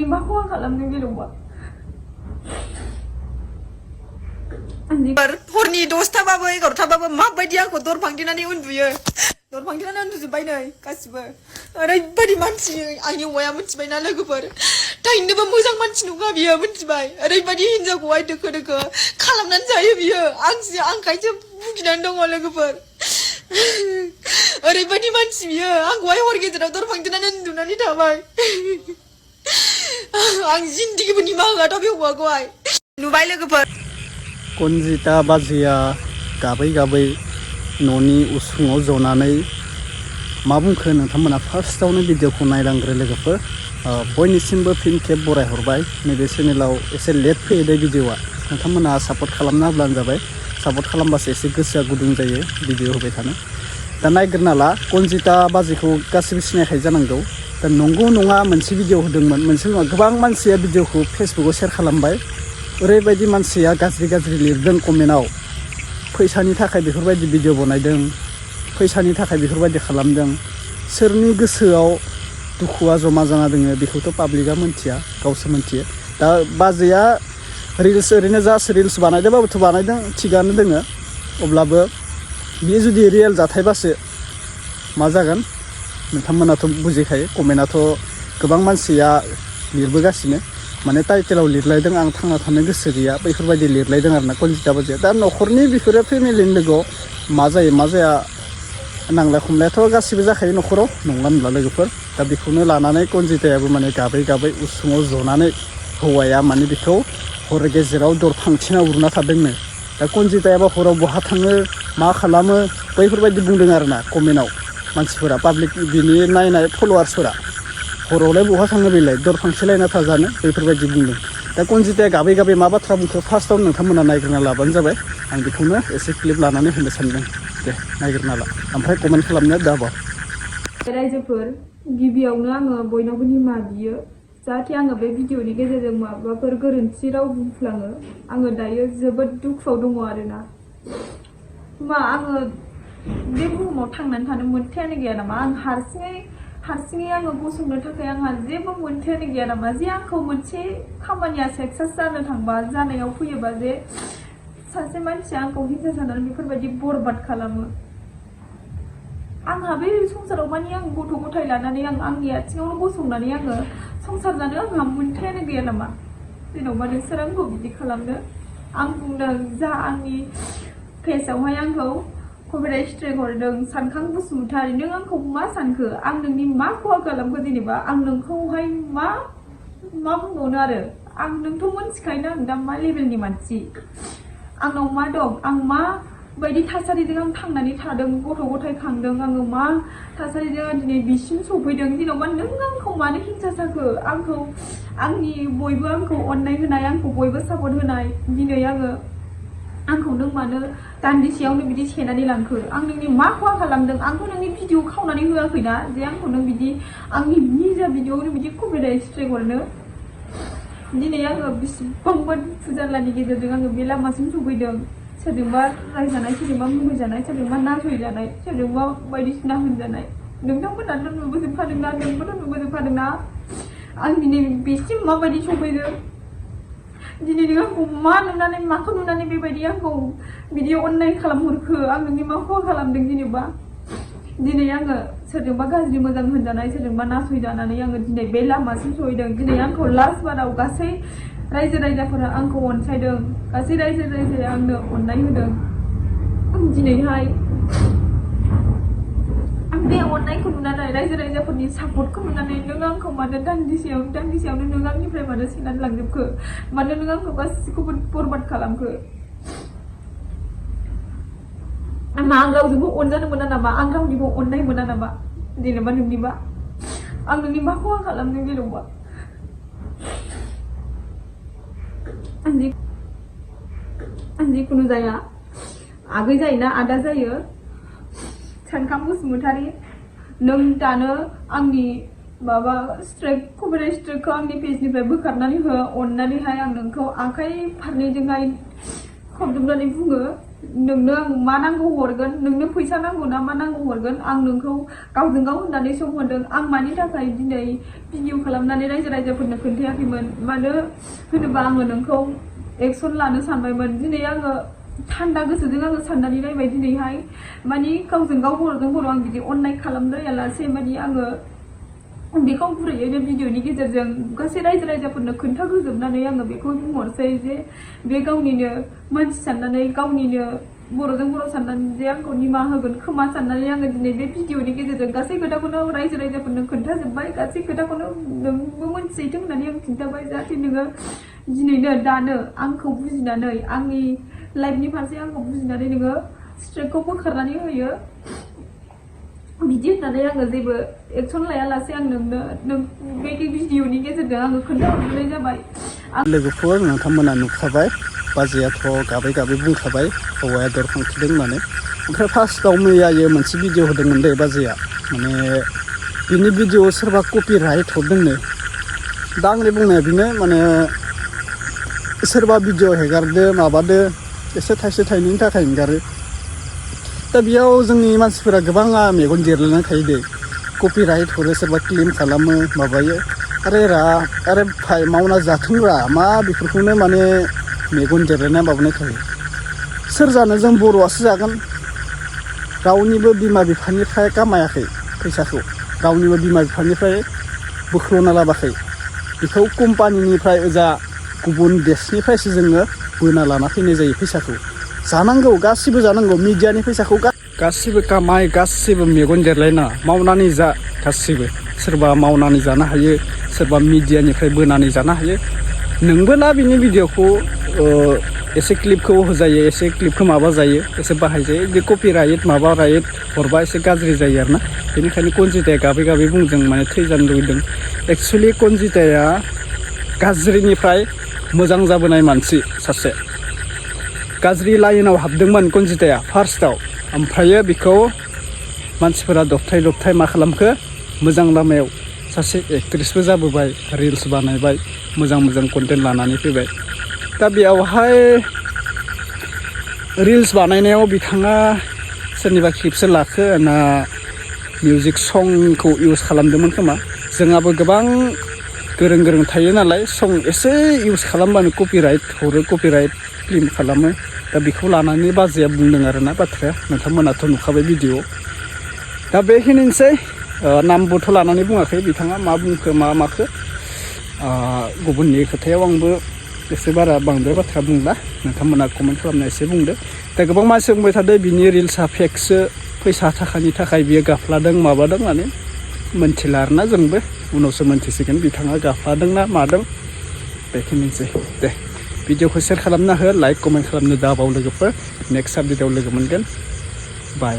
नोंनि मा खहा खालामदों जेन'बा हरनि 10थाबाबो 11थाबाबो माबायदि आंखौ दर फांथेनानै उन्दुयो दर फांथेनानै उन्दुजोब्बाय नै गासिबो ओरैबायदि मानसि आंनि हौवाया मिथिबायना लोगोफोर थाइनोबो मोजां मानसि नङा बियो मिथिबाय ओरैबायदि हिनजावखौहाय दोखो दोखो खालामनानै जायो बियो आंखायसो भुगिनानै दङ लोगोफोर ओरैबायदि मानसि बियो आंखौहाय हर गेजेराव दर फांथेनानै उन्दुनानै थाबाय आं जिन्दगिबो निमाहा होआ बे हौवाखौहाय नुबाय लोगोफोर कनजिता बाजैया गाबै गाबै न'नि उसुङाव जनानै मा बुंखो नोंथांमोना फार्स्टआवनो भिडिअखौ नायलांग्रो लोगोफोर बयनिसिमबो फिन खेब बरायहरबाय नैबे चेनेलाव एसे लेट फैयो दे भिडिअआ नोंथांमोना सापर्ट खालामना होब्लानो जाबाय सापर्ट खालामबासो एसे गोसोआ गुदुं जायो भिडिअ होबाय थानो दा नायग्रोना ला कनजिता बाजैखौ गासिबो सिनायखायो जानांगौ दा नंगौ नङा मोनसे भिडिअ होदोंमोन मोनसे नङा गोबां मानसिया भिडिअखौ फेसबुकाव शेयार खालामबाय ओरैबायदि मानसिया गाज्रि गाज्रि लिरदों कमेन्टआव फैसानि थाखाय बेफोरबायदि भिडिअ बनायदों फैसानि थाखाय बेफोरबायदि खालामदों सोरनि गोसोआव दुखुआ जमा जाना दोङो बेखौथ' पाब्लिकआ मिन्थिया गावसो मिन्थियो दा बाजैया रिल्स ओरैनो जास्ट रिल्स बानायदोंबाबोथ' बानायदों थिगानो दोङो अब्लाबो बियो जुदि रियेल जाथायबासो मा जागोन नोंथांमोनाथ' बुजिखायो कमेन्टआथ' गोबां मानसिया लिरबोगासिनो माने टाइटेलाव लिरलायदों आं थांना थानो गोसो गैया बैफोरबायदि लिरलायदों आरोना कनजिता बाजैया दा न'खरनि बेफोरो फेमिलिनि लोगोआव मा जायो मा जाया नांलाय खमलायाथ' गासिबो जाखायो न'खराव नंला होनब्ला लोगोफोर दा बेखौनो लानानै कनजितायाबो माने गाबै गाबै उसुङाव जनानै हौवाया माने बेखौ हर गेजेराव दर फांथेना उरना थादोंनो दा कनजितायाबो हराव बहा थाङो मा खालामो बैफोरबायदि बुंदों आरोना कमेन्टआव मानसिफोरा पाब्लिक बिनि नायनाय फल'वार्सफोरा हरावलाय बहा थाङो बेलाय दर फांथेलायना थाजानो बेफोरबायदि बुंदों दा कनजिताया गाबै गाबै मा बाथ्रा बुंखो फार्स्टआव नोंथांमोना नायग्रोना लाबानो जाबाय आं बेखौनो एसे क्लिप लानानै होनो सानदों दे नायग्रोना ला ओमफ्राय कमेन्ट खालामनो दाबाव रायजोफोर गिबियावनो आङो बयनावबो निमाहा बियो जाहाथे आङो बे भिडिअनि गेजेरजों माबाफोर गोरोन्थि राव बुंफ्लाङो आङो दायो जोबोद दुखुआव दङ आरोना मा आङो बे बुहुमाव थांनानै थानो मोन्थायानो गैया नामा आं हारसिङै आङो गसंनो थाखाय आंहा जेबो मोन्थायानो गैया नामा जे आंखौ मोनसे खामानिया साक्सेस जानो थांबा जानायाव फैयोबा जे सासे मानसिया आंखौ हिंसा जानानै बेफोरबायदि बरबाद खालामो आंहा बे संसाराव माने आं गथ' गथाय लानानै आं आंनि आथिङावनो गसंनानै आङो संसार जानो आंहा मोन्थायानो गैया नामा जेन'बा नोंसोर आंखौ बिदि खालामनो आं बुंदों जा आंनि फेसआवहाय आंखौ कपिराइट स्ट्राइक हरदों सानखां बसुमतारी नों आंखौ मा सानखो आं नोंनि मा खहा खालामखो जेनेबा आं नोंखौहाय मा बुंबावनो आरो आं नोंथ' मोनथिखायोना आं दा मा लेभेलनि मानसि आंनाव मा दं आं मा बायदि थासारिजों आं थांनानै थादों गथ' गथाय खांदों आङो मा थासारिजों दिनै बिसिम सफैदों जेन'बा नों आंखौ मानो हिंसा जाखो आंखौ आंनि बयबो आंखौ अननाय होनाय आंखौ बयबो सापर्ट होनाय दिनै आंखौ नों मानो दान्दिसेयावनो बिदि सेनानै लांखो आं नोंनि मा खहा खालामदों आंथ' नोंनि भिडिअ खावनानै होआखैना जे आंखौ नों बिदि आंनि निजा भिडिअआवनो बिदि कपिराइट स्ट्राइक हरनो दिनै आङो बेसेबांबा दुखु जारलानि गेजेरजों आङो बे लामासिम सफैदों सोरजोंबा रायजानाय सोरजोंबा मुगैजानाय सोरजोंबा नासयजानाय सोरजोंबा बायदिसिना होनजानाय नोंथांमोनाथ' नुबोजोबखादोंना नोंबोथ' नुबोजोबखादोंना आं दिनै बेसिम माबायदि सफैदों दिनै नों आंखौ मा नुनानै माखौ नुनानै बेबायदि आंखौ बिदि अननाय खालामहरखो आं नोंनि मा खहा खालामदों जेनेबा दिनै आङो सोरजोंबा गाज्रि मोजां होनजानाय सोरजोंबा नासयजानानै आङो दिनै बे लामासिम सहैदों दिनै आंखौ लास्ट बाराव गासै रायजो राजाफोरा आंखौ अनसायदों गासै रायजो राजाया आंनो अननाय होदों दिनैहाय आं बे अननायखौ नुनानै रायजो राजाफोरनि सापर्टखौ नुनानै नों आंखौ मानो दान्दिसेयावनो नों आंनिफ्राय मानो सेनानै लांजोबखो मानो नों आंखौ गासिखौबो बरबाद खालामखो आं रावजोंबो अनजानो मोना नामा आं रावनिबो अननाय मोना नामा जेनेबा नोंनिबा आं नोंनि मा खहा खालामदों जेनेबा आं जिखुनु जाया आगै जायोना आदा जायो सानखां बसुमतारी नों दानो आंनि माबा कपिराइट स्ट्राइकखौ आंनि पेजनिफ्राय बोखारनानै हो अननानैहाय आं नोंखौ आखाइ फारनैजोंहाय खबजोबनानै बुङो नोंनो आं मा नांगौ हरगोन नोंनो फैसा नांगौ ना मा नांगौ हरगोन आं नोंखौ गावजों गाव होननानै सम होदों आं मानि थाखाय दिनै भिडिअ खालामनानै रायजो राजाफोरनो खोन्थायाखैमोन मानो होनोबा आङो नोंखौ एक्सन लानो सानबायमोन दिनै आङो थान्दा गोसोजों आङो साननानै नायबाय दिनैहाय मानि गावजों गाव बर'जों बर' आं बिदि अननाय खालामद्रायालासे मानि आङो बेखौ गुरैयैनो भिडिअनि गेजेरजों गासै रायजो राजाफोरनो खोन्थाहोजोबनानै आङो बेखौ बुंहरसै जे बे गावनिनो मानसि साननानै गावनिनो बर'जों बर' साननानै जे आंखौ निमाहा होगोन खोमा साननानै आङो दिनै बे भिडिअनि गेजेरजों गासै खोथाखौनो रायजो राजाफोरनो खोन्थाजोब्बाय गासै खोथाखौनो नोंबो मोनथिहैथों होननानै आं खिन्थाबाय जाहाथे नोङो दिनैनो दानो आंखौ बुजिनानै आंनि लाइफनि फारसे आंखौ बुजिनानै नोङो स्ट्रेटखौ बोखारनानै होयो बिदि होननानै आङो जेबो एक्सन लायालासे आं नों बे भिडिअनि गेजेरजों आङो खोन्थाहरनाय जाबाय लोगोफोर नोंथांमोना नुखाबाय बाजैयाथ' गाबै गाबै बुंखाबाय हौवाया दरखांखिदों होननानै ओमफ्राय फार्स्टआव मैयायो मोनसे भिडिअ होदोंमोन दे बाजैया माने बिनि भिडिअ सोरबा कपिराइट हरदोंनो दा आंनि बुंनाया बेनो माने सोरबा भिडिअ हेगारदो माबादो एसे थाइसे थाइनैनि थाखाय हेगारो दा बेयाव जोंनि मानसिफोरा गोबाङा मेगन देरलायनानै थायो दे कपिराइट हरो सोरबा क्लेम खालामो माबायो आरे भाइ मावना जाथोंरा मा बेफोरखौनो माने मेगन देरलायना माबानाय थायो सोर जानो जों बर'आसो जागोन रावनिबो बिमा बिफानिफ्राय कामायाखै फैसाखौ रावनिबो बिमा बिफानिफ्राय बोख्ल'ना लाबाखै बेखौ कम्पानिनिफ्राय ओजा गुबुन देशनिफ्रायसो जोङो बोना लाना फैनाय जायो फैसाखौ जानांगौ गासिबो जानांगौ मिडियानि फैसाखौ गासिबो कामाय गासिबो मेगन देरलायना मावनानै जा गासिबो सोरबा मावनानै जानो हायो सोरबा मिडियानिफ्राय बोनानै जानो हायो नोंबो ला बिनि भिडिअखौ एसे क्लिपखौ होजायो एसे क्लिपखौ माबा जायो एसे बाहायजायो बे कपिराइट माबा राइट हरबा एसे गाज्रि जायो आरोना बेनिखायनो कनजिताया गाबै गाबै बुंदों माने थैजानो लुबैदों एक्सुवेलि कनजिताया गाज्रिनिफ्राय मोजां जाबोनाय मानसि सासे गाज्रि लाइनाव हाबदोंमोन कनजिताया फार्स्टआव ओमफ्रायो बेखौ मानसिफोरा दबथाय मा खालामखो मोजां लामायाव सासे एक्ट्रेसबो जाबोबाय रिल्स बानायबाय मोजां कन्टेन्ट लानानै फैबाय दा बेयावहाय रिल्स बानायनायाव बिथाङा सोरनिबा क्लिपसो लाखो ना मिउजिक संखौ इउज खालामदोंमोन खोमा जोंहाबो गोबां गोरों थायो नालाय सं एसे इउज खालामबानो कपिराइट हरो कपिराइट क्लेम खालामो दा बेखौ लानानै बाजैया बुंदों आरोना बाथ्राया नोंथांमोनाथ' नुखाबाय भिडिअ दा बेखिनिसै नामबोथ' लानानै बुङाखै बिथाङा मा बुंखो मा माखो गुबुननि खोथायाव आंबो एसे बारा बांद्राय बाथ्रा बुंला नोंथांमोना कमेन्ट खालामना एसे बुंदो दा गोबां मानसि बुंबाय थादों बिनि रिल्सआ फेकसो फैसा थाखानि थाखाय बियो गाफ्लादों माबादों होननानै मोनथिला आरोना जोंबो उनावसो मोनथिसिगोन बिथाङा गाफ्लादोंना मादों बेखिनिसै दे भिडिअखौ शेयार खालामना हो लाइक कमेन्ट खालामनो दाबाव लोगोफोर नेक्स्ट आपडेटआव लोगो मोनगोन बाय